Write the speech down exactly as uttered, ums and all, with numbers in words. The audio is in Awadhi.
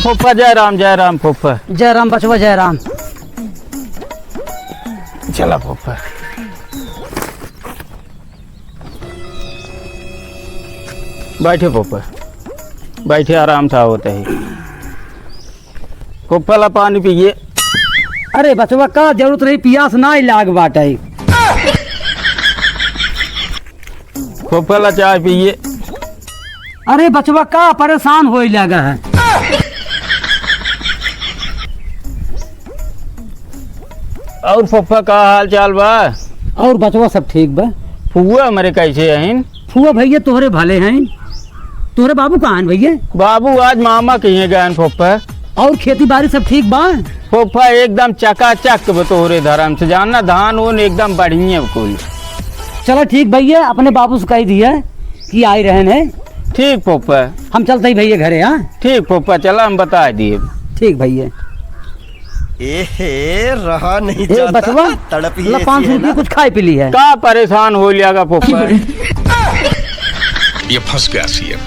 फूफा, जय राम, जय राम फूफा। जय राम बचवा, जय राम। चला फूफा। बैठे फूफा, बैठे, आराम से आवत है। फूफा ला पानी पिए। अरे बचवा, का जरूरत रही, पियास नाहीं लाग बाटे। फूफा ला चाय पिए। अरे बचवा, का परेशान होए लगा है? और फूफा, का हाल चाल बा? और बचवा, सब ठीक बा। फुआ हमरे कैसे हइन? फुआ भैया तोहरे भले हइन। तोहरे बाबू कहाँ हइन भैया? बाबू आज मामा के यहाँ गए हइन फूफा। और खेती बाड़ी सब ठीक बा? फूफा एकदम चकाचक बा तोहरे धरम से, जाना धान ओन एकदम बढ़िया कुल। चला ठीक भैया, अपने बाबू से कहि दिया कि आइ रहेन है। ठीक फूफा। हम चलत ही भैया घरे, हाँ? ठीक फूफा, चला हम बताइ दिए। ठीक भैया। ए हे, रहा नहीं ए, जाता, बचवा, तड़प ही ला ऐसी पाँच सौ है रुपया ना। कुछ खाइ पी लिहे। का परेशान होइ लियागा फूफा? ये फंस गया सीएम।